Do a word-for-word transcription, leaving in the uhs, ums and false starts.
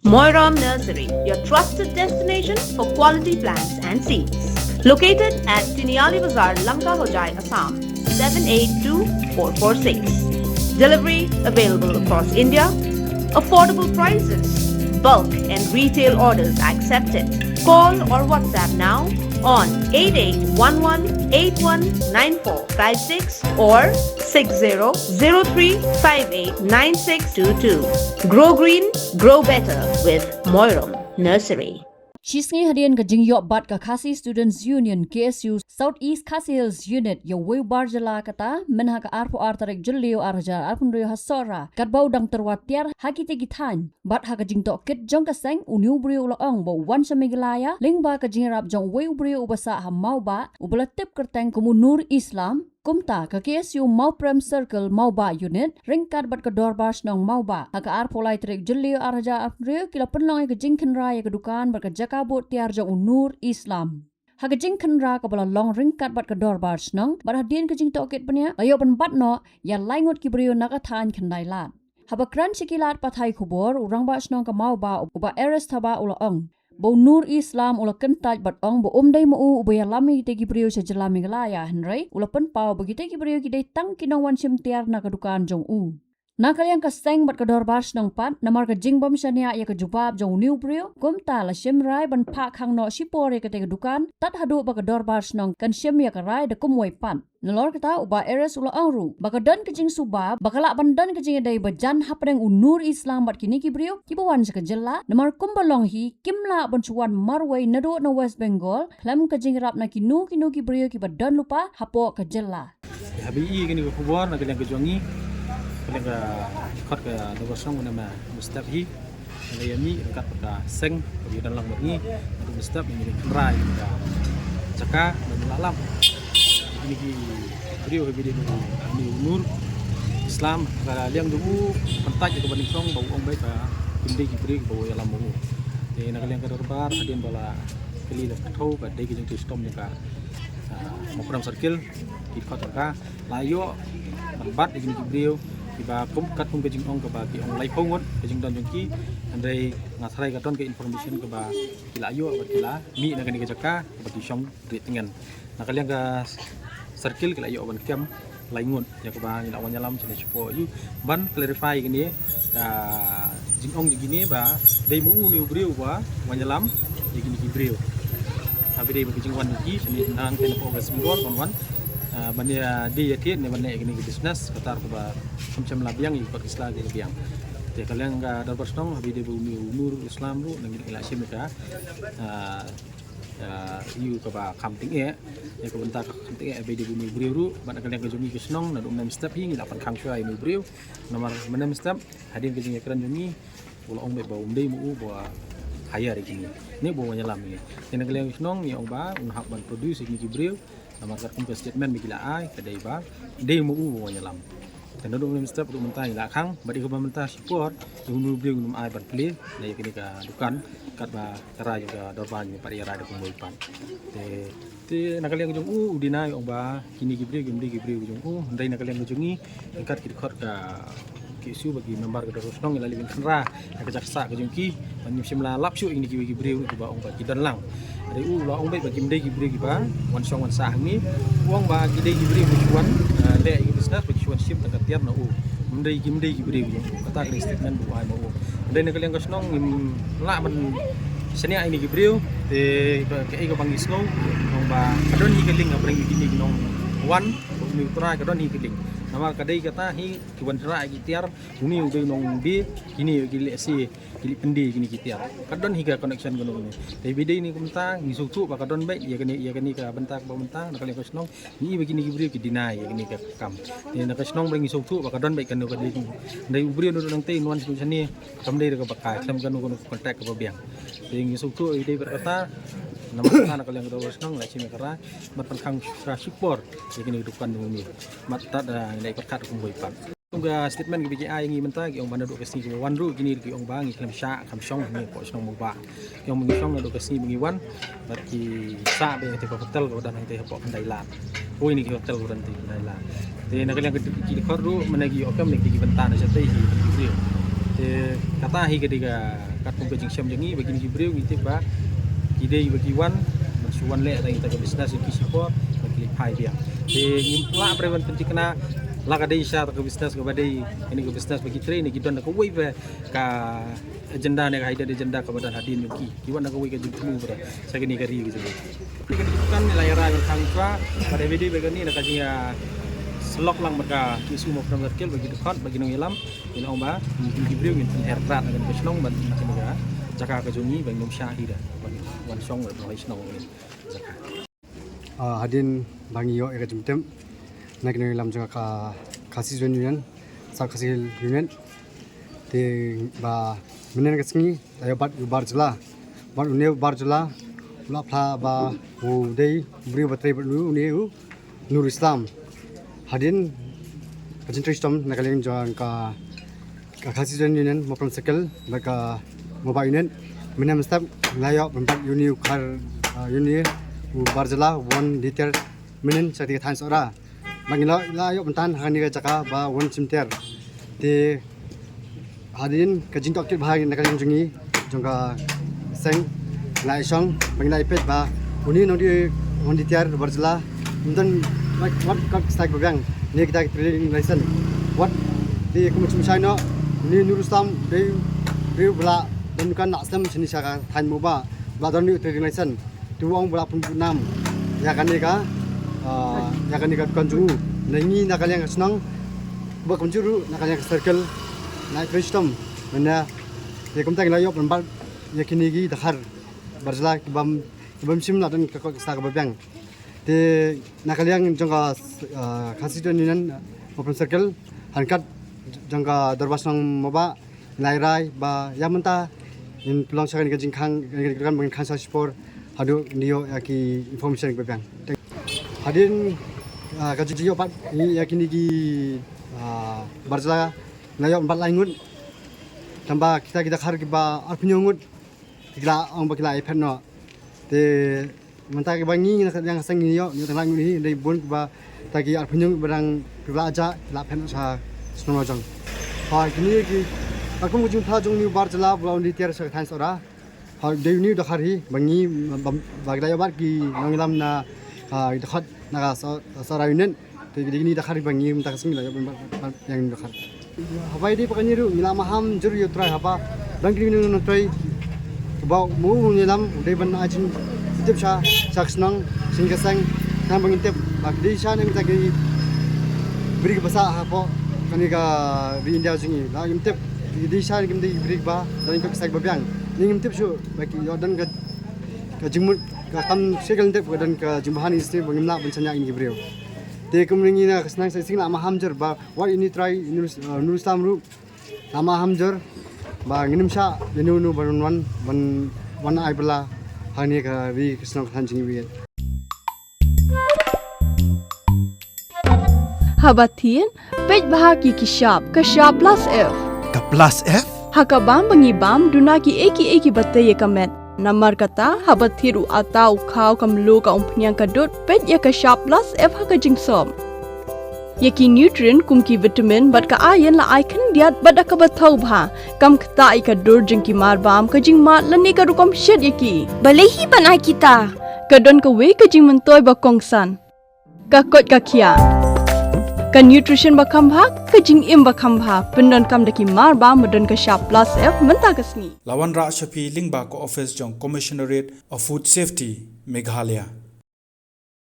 Moiram Nursery, your trusted destination for quality plants and seeds. Located at Tiniali Bazar, Lanka Hojai, Assam, seven eight two four four six. Delivery available across India. Affordable prices. Bulk and retail orders accepted. Call or WhatsApp now on eight eight one one eight one nine four five six or six zero zero three five eight nine six two two. Grow green, grow better with Moiram Nursery. Shisngi hadien ka jingïoh bat ka Khasi Students Union, K S U, South East Khasi Hills Unit ïa uwei u bar jylla kata, mynha ka arphew ar tarik Jylliew ar hajar arphew hynriew ha Sohra, katba u dang tyrwa tiar ha kitei ki thaiñ. Bad ha ka jingtohkit jong ka seng, une u briew u la ong ba u wan sha Meghalaya lyngba ka jingïarap jong uwei u briew uba sah ha Mawbah, uba la tip kyrteng kum u Nur Islam. Kumta ka K S U Mawprem Circle Mawbah Unit ryngkat bad ka Dorbar Shnong Mawbah, ha ka arphew lai tarik Jylliew ar hajar arphew hynriew ki la pynlong ïa ka jingkhynra ïa ka dukan bad ka jaka bud tiar jong u Nur Islam. Ha ka jingkhynra kaba la long ryngkat bad ka Dorbar Shnong, bad hadien ka jingtohkit bniah, la ïoh ban bat noh ïa lai ngut ki briew na ka thaiñ Khyndailad. Haba kren sha ki lad pathai khubor, u Rangbah Shnong ka Mawbah, uba Eres Thabah, u la ong ba u Nur Islam u la kyntait bad ong ba um dei ma u uba ïalam ïa kitei ki briew sha jylla Meghalaya, hynrei u la pynpaw ba kitei ki briew ki dei tang ki nongwan shim tiar na ka dukan jong u. Na ka liang ka seng bad ka Dorbar Shnong pat, namar ka jingbym shaniah ïa ka jubab jong une u briew, kumta la shim rai ban phah khang noh shipor ïa katei ka dukan, tad haduh ba ka Dorbar Shnong kan shim ïa ka rai da kumwei pat. Nalor kata, u Bah Eres u la ong ruh ba ka don ka jingsuba ba ka lah ban don ka jingïadei bajan hapdeng u Nur Islam bad kine ki briew kiba wan sha ka jylla, namar kumba long hi kim lah ban shu wan marwei naduh na West Bengal khlem ka jingïarap na kino kino ki briew kiba don lypa hapoh ka jylla. Haba ïohi ïa kane ka khubor na ka liang ka jong ngi, ka liang ka khot ka Dorbar Shnong, u ong mynstep hi ngi ïa mih ryngkat bad ka seng kaba ïadon lang bad ngi, bad mynstep ngi ïa khynra ïa ka jaka ba ngi la lam ïa kine ki briew, haba ïadei bad une u Nur Islam. Ka liang jong u, kyntait ïa kaba nyngkong ba u ong ba kim dei ki briew kiba ïalam ma u. Te na ka liang ka dorbar, hadien ba la kylli la kynthei ba dei ka jingtrei shitom jong ka, ah, Mawprem Circle, ki khot ka la ïoh ban bat ïa kine ki briew kiba kum, katkum ka jingong kaba ki ong laiphew ngut ka jingdon jong ki. Hynrei nga tharai ka don ka information kaba ki la ïoh bad ki la mih na kane ka jaka kaba ki shong rieh tngen. Na ka liang ka circle ki la ïoh ban kem lai ngut ïa kaba ngi la wan ïalam shane shapoh ïa u ban clarify ïa kane ka jingong jong kine ba dei ma u une u briew uba wan ïalam ïa kine ki briew. Haba dei ba ka jingwan jong ki shane nangta napoh West Bengal ban wan, ah, ban ïa dei ïa thied ne ban leh ïa kane ka business, kata ruh kaba shem shem la biang ïa ki kot ki sla ki la biang. Te ka liang ka Dorbar Shnong, haba dei ba une u Nur Islam ruh nang ngi la shim ïa ka, ah, ah, ïa kaba kham tyngeh, ïa ka bynta ka kham tyngeh, haba dei ba une u briew ruh, bad na ka liang ka jong ngi ka shnong, naduh mynstep hi ngi la pynkhang shuwa ïa une u briew. Namar mynstep hadien ka jingïakren jong ngi, u la ong ba um dei ma u ba hire ïa kine ne ba wan ïalam ïa kine. Te na ka liang ka shnong ngi ong ba un hap ban produce ïa kine ki briew. Namar katkum ka statement ba ki la ai, ka dei ba dei ma u ba wan ïalam. Te naduh mynstep ruh mynta ngi la khang, bad ïa kaba mynta shipor, ïa une u briew ngim ai ban plie na ïa kane ka dukan, katba ka rai jong ka dorbar ngi pat ïa rai da kumwei pat. Te, te na ka liang jong u, u deny, ong ba kine ki briew kim dei ki briew jong u. Hynrei na ka liang jong ngi, ryngkat ki dkhot ka K S U bad ki member ka Dorbar Shnong, ngi la leit ban khynra ha ka jaka sah ka jong ki, ban ngim shym la lap shuh ïa kine kiwei ki briew kiba ong ba ki don lang. Hynrei u la ong beit ba kim dei ki briew kiba wan shong wan sah hangne. U ong ba ki dei ki briew ba shu wan, eh, leh ïa ki business, ba ki shu wan shim tang ka tiar na u. Ym dei, kim dei ki briew jong u. Kata ka dei statement ba u ai ma u. Hynrei na ka liang ka shnong ngim lah ban shaniah ïa kine ki briew. Te ka, kaei kaba ngi sngew, ong ba ka don hi ka link hapdeng kine ki nongwan bad une u trai, ka don hi ka link. Namar ka dei kata hi ki wan shaniah ïa ki tiar, une u dei u nongdie, kine ki lehse ki leit pyndie ïa kine ki tiar. Ka don hi ka connection kano kano. Te ba dei ne kumta, ngi sngewthuh ba ka don beit ïa kane, ïa kane ka bynta kaba mynta na ka liang ka shnong. Ngi i ba kine ki briew ki deny ïa kane ka kam. Te na ka shnong ba ngi sngewthuh ba ka don beit kano ka dei. Hynrei u briew naduh nangtei un wan sha shane, kam dei da kaba kai, khlem kano kano ka contact kaba biang. Te ngi sngewthuh ïa dei bad kata, namar kata na ka liang ka Dorbar Shnong la shim ïa ka rai ban pynkhang sha shipor ïa kane ka dukan jong une. Bad tad, ah, ngi la ïa pyrkhat kumwei pat. Kum ka statement kaba ki ai ïa ngi mynta, ki ong ba naduh ka sngi kaba wan ruh kine ki ong ba ngi khlem shah, kham shong hangne hapoh shnong Mawbah. Ki ong ba ngi shong naduh ka sngi ba ngi wan, bad ki sah beit ha katei ka hotel kaba don hangtei hapoh Khyndailad. Hooid, ne ki hotel kaba don hangtei Khyndailad. Te na ka liang ka, ki dkhot ruh, mynne ki ïoh kem ne ki bynta na shatei ki, ki briew. Te Kata hi ka dei ka katkum ka jingshem jong ngi ba kine ki briew ngi tip ba ki dei ba ki wan ban shu wan leh tang ita ka business jong ki shipor ba ki leit phai biang. Te ngim lah ban pynthikna la ka dei sha ta ka business kaba dei kane ka business ba ki trei ne ki don da kawei ba ka agenda ne ka hidden agenda kaba don hadien jong ki. Ki wan da kawei ka jingthmu ba sha kane ka ri ka jong ngi. Kane ka dukan ngi la ïa rai ban khang chwa ba dei ba dei ba kane na ka jingïasyllok lang bad ka issue Mawphlang Circle ba ki dkhot ba ki nongïalam. Ngi ong ba ngi ki briew ngin pynher trat na ka shnong ban na ka jaka ka jong ngi ba ngin ym shah hi da ban wan shong ban roi shnong. Ah, hadien ba ngi ïoh ïa ka jingtip na ki nongïalam jong ka Khasi Students' Union, South Khasi Hills Unit, te ba mynne ka sngi la ïoh bat u bar jylla, bat une u bar jylla u la phla ba u dei u briew ba trei bad une u Nurul Islam. Hadien ka jingtrei shitom na ka liang jong ka, ka Khasi Students' Union Mawphlang Circle bad ka Mawbah Unit, mynne mynstep la ïoh ban bat ïa une u khar, ah, ïa une u bar jylla u Won Ditiar Mynin sha kane ka thaiñ Sohra. Ba ngi la, la ïoh ban tan ha kane ka jaka ba u Won Shim Tiar. Te hadien ka jingtohkit bha na ka liang jong ngi jong ka seng la ïa shong ba ngi la ïa peit ba une u nongdie u Won Ditiar bar jylla ym don wat, wat ka style ba biang ne kita ki trading license. Wat te kum shym shai noh une u Nurul Islam dei u briew ba la don dukan la slem shane sha ka thaiñ Mawbah ba la don une u trading license. Te u ong ba la pynbud nam ïa kane ka, ah, ïa kane ka dukan jong u. Na ngi na ka liang ka shnong ba kumjuh ruh na ka liang ka circle la ïa trei shitom. Mynne te kumta ngi la ïoh ban bat ïa kine ki dkhar bar jylla kibym, kibym shym la don ka kot ka sla kaba biang. Te na ka liang jong ka, ah, Khasi Students' Union, ah, Mawphlang Circle, ryngkat jong ka Dorbar Shnong Mawbah, ngi la rai ba ïa mynta ngin pynlong sha kane ka jingkhang, kane ka jingkhang ba ngin khang sha shipor haduh ngin ïoh ïa ki information kiba biang. Hadien, ah, ka jingïoh bat ïa kine ki, ah, bar jylla ngi la ïoh bat lai ngut. Tangba kita ki dkhar kiba arphew ngut ki la ong ba ki la ïa phet noh. Te mynta kiba ngi na ka liang ka seng ngi ïoh, ngi ïoh tang lai ngut hi, dei bun kiba ta ki arphew ngut ba dang ki la jah, ki la phet noh sha shnong Lajong. Ha kine ki katkum ka jingphla jong une u bar jylla ba u Won Ditiar sha ka thaiñ Sohra. Ha dei une u dkhar hi ba ngi ba, ba ki la ïoh bat ki nongïalam na, ha, ki dkhot na ka Soh-, Sohra Unit. Te kine ki dkhar ba ngi mynta ka sngi la ïoh ban bat, bat, bat ïa kine ki dkhar. Haba ïadei bad kane ruh ngi la maham jur ïa u trai haba dang kine ki nongtrei ba u nongïalam u dei ban ai jingtip sha, sha ka shnong, sha ka seng, tang ba ngin tip ba ki dei shisha ne kita ki briew kiba sah hapoh kane ka ri India jong ngi. La ngim tip ki dei shisha ne kim dei ki briew kiba don ka seng ba biang. Ngim tip shuh ba ki ïoh don ka, ka jingmut ka kam shisha ka lynti ba ka don ka jingbha ne shisha ba ngim lah ban shaniah ïa kine ki briew. Te kumne ngi na ka shnong Saiñ Sing la maham jur ba wat ïa une u trai, une u, uh, Nurul Islam ruh la maham jur ba ngin ym shah ïa uno uno ban wan, ban wan ai bylla hangne ka ri ka shnong ka thaiñ jong ngi. Haba thied, peit bha ki ki shap, ka shap plus F. Ka plus F? Ha ka bam ba ngi bam, duna kiei kiei kiba tei ïa ka met. Namar kata, haba thied u atta u khaw ka mluh ka umphniang ka dud, peit ïa ka shap plus F ha ka jingsop. Ïa ki nutrient kum ki vitamin bad ka iron la ai khyndiat bad da kaba thaw bha. Kam ktah ïa ka dur jong ki mar bam, ka jingmad lane ka rukom shet ïa ki. Balei hi ban ai kita? Ka don kawei ka jingmyntoi ba kongsan. Ka koit ka khiah. Ka nutrition ba kham bha, ka jingim ba kham bha, pyndonkam da ki mar bam ba don ka shap plus F mynta ka sngi. La wanrah sha phi lyngba ka office jong Commissionerate of Food Safety, Meghalaya.